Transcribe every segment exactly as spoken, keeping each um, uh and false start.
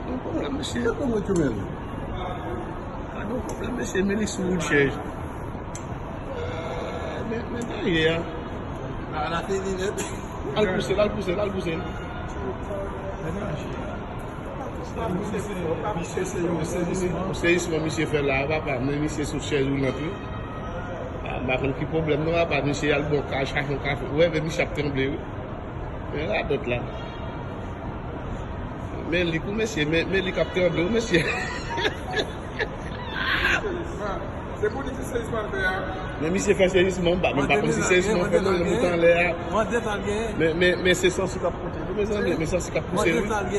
Yon pwoblèm, mesye. Kèk moun ki men li? Pa gen pwoblèm, mesye, men li sou wout chèz. Men, men dèyè a. La, la fini nèt. Al pouse l, al pouse l, al pouse l. Misye se yon sezisman. Sezisman misye fè la, papa, men misye sou chèz woulant, wi. Ah, m pa konn ki pwoblèm, non, papa, misye al bò kay, chache yon kafe. Ou wè, men misye ap tranble, wi. Men radòt la. Men li kou, mesye, men, men li k ap tranble, wi, mesye. Se pou li ki sezisman l fè a. Men misye fè sezisman, m pa, m pa konn si sezisman fè non, l moute anlè a. Men, men, men se sansi k ap pote li, mezanmi, men sansi k ap pouse li.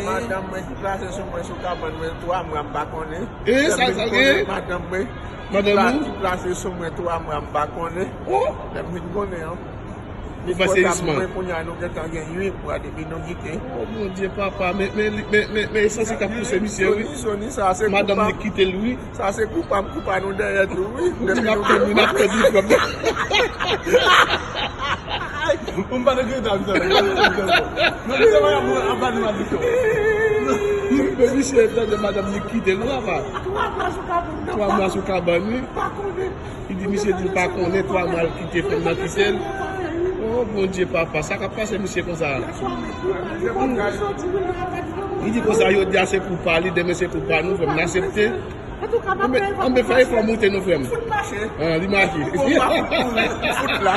Madanm mwen ki plase sou mwen sou kabann mwen twa mwa, m pa konnen. E, sa, sa gen? Madanm mwen ki Madanm pla-, ou? Ki plase sou mwen twa mwa, m pa konnen. Oh! Lè m vin konnen an. Ou fè sezisman. Mwen kounye a nou gentan gen uit mwa depi nou kite. Oh, Bondye, papa, men, men, men, men, men sansi k ap pouse misye, wi. Soni, Soni, sa se madanm li kite l, wi. Sa se koupa m koupa nou dèyè tou, wi. Depi nou ap tann, n ap tann li pran. M pa t gen tan, m pa t gen tan. Non, misye pa ap ba nou madiksyon. Men misye, tande madanm li kite l, wi, papa. Twa mwa sou kabann, wi. Li di misye di l pa konnen, twa mwa l kite fanm nan kite l. Oh, Bondye, papa, sa k ap pase misye konsa? Li di konsa, jodi a se kou pa li, demen se kou pa nou, fò n aksepte. Anben, anben fè efò moute non, frè m. Ah, li mache. Fout la.